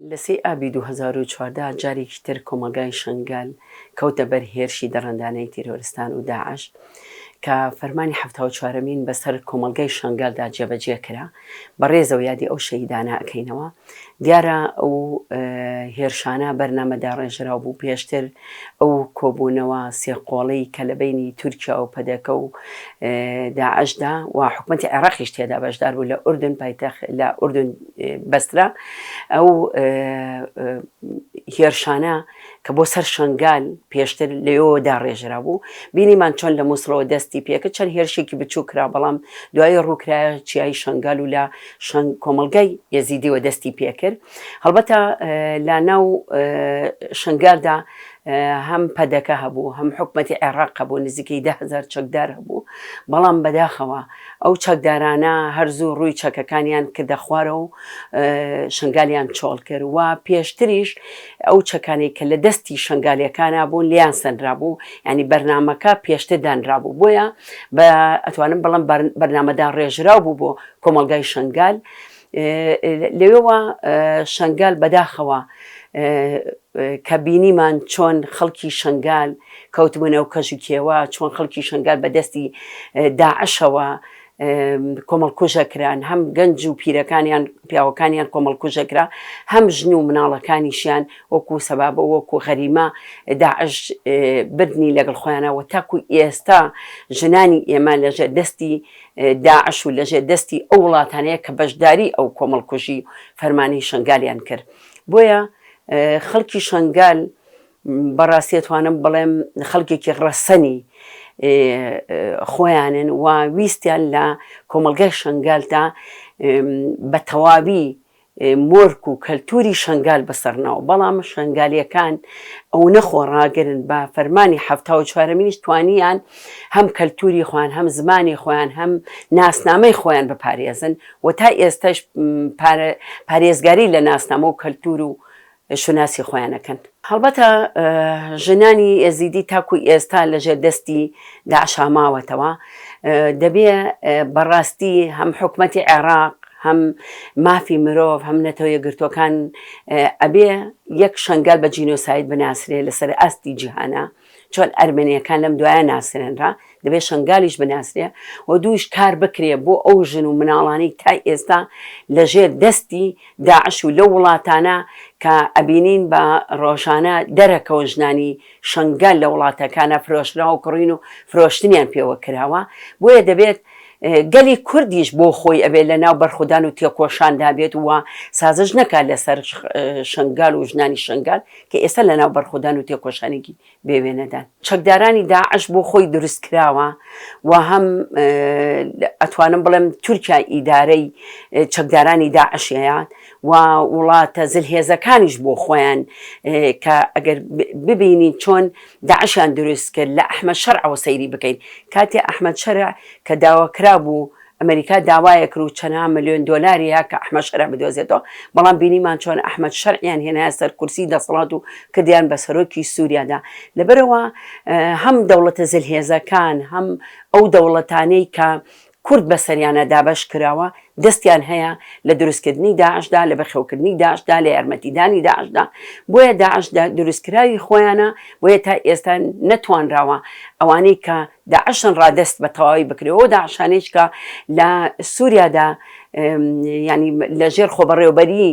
لە سێی ئابی 2014 جارێکی تر کۆمەڵگای شەنگال کەوتە بەر هێرشی دڕندانەی تیرۆرستان و داعش کە فەرمانی حەفتاوچوارەمین بەسەر کۆمەڵگای شەنگالدا جێبەجێ کرا، بە ڕێزەوە یادی ئەو شەهیدانە ئەکەینەوە. دیارە ئەو هێرشانە بەرنامە داڕێژراو بوو، پێشتر ئەو کۆبوونەوە سێقۆڵەی کە لە بەینی تورکیا و پەدەکە و داعشدا و حکومەتی عێراقیش تێدا بەشدار بوو لە ئوردن پایتەخت لە ئوردن بەسترا ئەو هێرشانە کە بۆ سەر شەنگال پێشتر لەوێوە داڕێژرابوو، بینیمان چۆن لە موسڵەوە دەستی پێکرد، چەند هێرشێکی بچووک کرا، بەڵام دوایی ڕووکرایە چیای شەنگال و لە کۆمەڵگای ئێزیدیەوە دەستی پێکرد. هەڵبەتە لە ناو شەنگالدا هەم پەدەکە هەبوو، هەم حکومەتی عێراق هەبوو، نزیکەی 10,000 چەکدار هەبوو، بەڵام بەداخەوە ئەو چەکدارانە هەر زوو ڕووی چەکەکانیان کردە خوارەوە و شنگالیان چۆڵ کرد و پێشتریش ئەو چەکانەی کە لە دەستی شنگالیەکانا بوون لێیان سەنرابوو، یانی بەرنامەکە پێشتر دانرابوو، بۆیە بە ئەتوانم بڵێم بەرنامە داڕێژراو بوو بۆ کۆمەڵگای شنگال. لەوێوە شنگال بەداخەوە کە بینیمان چۆن خەڵکی شنگال کەوتبوونە ئەو کەژ و کێوە، چۆن خەڵکی شنگال بە دەستی داعشەوە کۆمەڵکوژە کران، هەم گەنج و پیرەکانیان پیاوەکانیان کۆمەڵکوژە کرا، هەم ژن و مناڵەکانیشیان وەکو سەبابە وەکو غەریمە داعش بردنی لەگەڵ خۆیانە و تاکو ئێستا ژنانی ئێمە لەژێر دەستی داعش و لەژێر دەستی ئەو وڵاتانەیە کە بەشداری ئەو کۆمەڵکوژی فەرمانی شنگالیان کرد. بۆیە خەڵکی شنگال بەڕاستی ئەتوانم بڵێم خەڵکێکی ڕەسەنی خۆیانن و ویستیان لە کۆمەڵگای شنگالدا بە تەواوی مۆرک و کەلتوری شنگال بسڕنەوە، بەڵام شنگالیەکان ئەونە خۆڕاگرن بە فەرمانی 74مینیش توانیان هەم کەلتوری خۆیان هەم زمانی خۆیان هەم ناسنامەی خۆیان بپارێزن و تا ئێستاش پارێزگاری لە ناسنامە و کەلتور و شوناسی خۆیان ئەکەن. هەڵبەتە ژنانی ئێزیدی تاکو ئێستا لەژێر دەستی داعشا ماوەتەوە، دەبێ بەڕاستی هەم حکومەتی عێراق هەم مافی مرۆڤ هەم نەتەوە یەکگرتووەکان ئەبێ یەک شەنگال بە جینۆساید بناسرێ لەسەر ئاستی جیهانا. چۆن ئەرمەنیەکان لەم دوایە ناسرێنرا دەبێ شەنگالیش بناسرێ و دووش کار بکرێ بۆ ئەو ژن و مناڵانەی تا ئێستا لە ژێر دەستی داعش و لەو وڵاتانە کە ئەبینین بە ڕۆژانە دەرەکەون ژنانی شەنگال لە وڵاتەکانە فرۆشرا و کڕین و فرۆشتنیان پێوە کراوە بۆیە دەبێت گەلی کوردیش بۆ خۆی ئەبێ لە ناو بەرخودان و تێکۆشاندا بێت و سازش نەکات لەسەر شەنگال و ژنانی شەنگال کە ئێستا لە ناو بەرخودان و تێکۆشانێکی بێ وێنەدان. چەکدارانی داعش بۆ خۆی دروست کراوە و هەم ئەتوانم بڵێم تورکیا ئیدارەی چەکدارانی داعشەیە و وڵاتە زلهێزەکانیش بۆ خۆیان کە ئەگەر ببینین چۆن داعشیان دروست کرد لە ئەحمەد شەرعەوە سەیری بکەین کاتێ ئەحمەد شەرع کە داواکرابوو ئەمەریکا داوایە کرد و چەنان ملیۆن دۆلاری ها کە ئەحمەد شەرع بدۆزێتەوە، بەڵام بینیمان چۆن ئەحمەد شەرعیان هێنایە سەر کورسی دەسەڵات و کردیان بە سەرۆکی سوریادا. لەبەرئەوە هەم دەوڵەتە زلهێزەکان هەم ئەو دەوڵەتانەی کە کورد بەسەریانا دابەش کراوە دەستیان هەیە لە دروستکردنی داعشدا، لە بەخێوکردنی داعشدا، لە یارمەتیدانی داعشدا، بۆیە داعش دروستکراوی خۆیانە، بۆیە تا ئێستا نەتوانراوە ئەوانەی کە داعشن ڕادەست بە تەواوی بکرێ و داعشانەیش کە لە سووریادا یانی لە ژێر خۆبەڕێوەبەری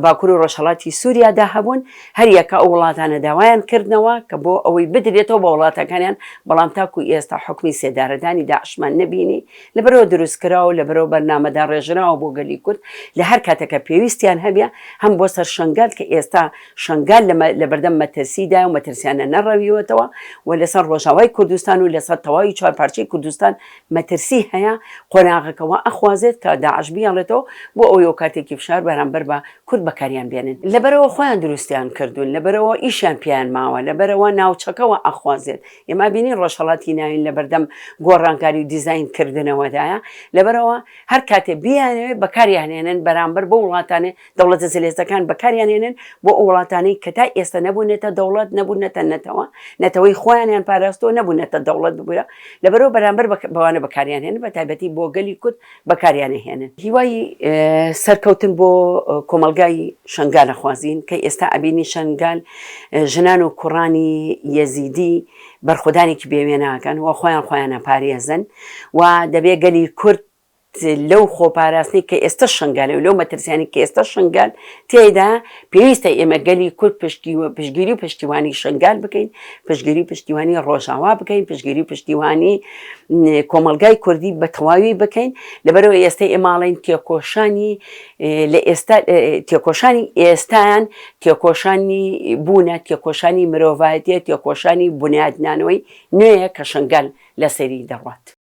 باکوور و ڕۆژهەڵاتی سووریادا هەبوون هەریەکە ئەو وڵاتانە داوایان کردنەوە کە بۆ ئەوەی بدرێتەوە بە وڵاتەکانیان بەڵام تاکو ئێستا حکمی سێدارەدانی داعشمان نەبینی لەبەرەوە دروستکراوە و لەبەرەوە بەرنامەداڕێژراوە بۆ گەلی کورد لە هەر کاتێکە پێویستیان هەبێ هەم بۆ سەر شەنگال کە ئێستا شەنگال لەبەردەم مەترسیدایە و مەترسیانە نەڕەویوەتەوە و لەسەر ڕۆژاوای کوردستان و لەسەر تەواوی چوارپارچەی کوردستان مەترسی هەیە، قۆناغەکە وا ئەخوازێت کە داعش بیهێڵێتەوە بۆ ئەوەی وەک کارتێکی فشار بەرامبەر بە کورد بەکاریان بێنن. لەبەرئەوە خۆیان دروستیان کردوون، لەبەرئەوە ئیشیان پێیان ماوە، لەبەرئەوە ناوچەکە وا ئەخوازێت. ئێمە ئەبینین ڕۆژهەڵاتی ناوین لەبەردەم گۆڕانکاری و دیزاین کردنەوەدایە، لەبەرئەوە هەر کاتێ بیانەوێت بەکاریان هێنن بەرامبەر بەو وڵاتانەی دەوڵەتە زلهێزەکان بەکاریان هێنن بۆ ئەو وڵاتانەی کە تا ئێستا نەبوونەتە دەوڵەت، نەبوونەتە نەتەوە، نەتەوەی خۆیانیان پاراستووە، نەبوونەتە دەوڵەت ببورە، لەبەرئەوە بەرامبەر بەوانە بەکاریان هێنن، بەتایبەتی بۆ گەلی کورد بەکاریان ئەهێنن. بهێنن. هیوای سەرکەوتن بۆ کۆمەڵگای شەنگال ئەخوازین کە ئێستا ئەبینین شەنگال ژنان و کوڕانی یەزیدی بەرخۆدانێکی بێ وێنە ئەکەن و خۆیان خۆیان ئەپارێزن و دەبێ گەلی کورد لەو خۆپاراستنەی کە ئێستا شنگالە و لەو مەترسیانی کە ئێستا شنگال تێیدا پێویستە ئێمە گەلی کورد پشتگیری و پشتیوانی شنگال بکەین پشتگیری و پشتیوانی ڕۆژاوا بکەین پشتگیری و پشتیوانی کۆمەڵگای کوردی بە تەواوی بکەین لەبەرەوە ئێستا ئێماڵین تێکۆشانی لە ئێستا تێکۆشانی ئێستایان تێکۆشانی بوونە تێکۆشانی مرۆڤایەتیە تێکۆشانی بنیادنانەوەی نوێیە کە شنگال لەسەری دەڕوات.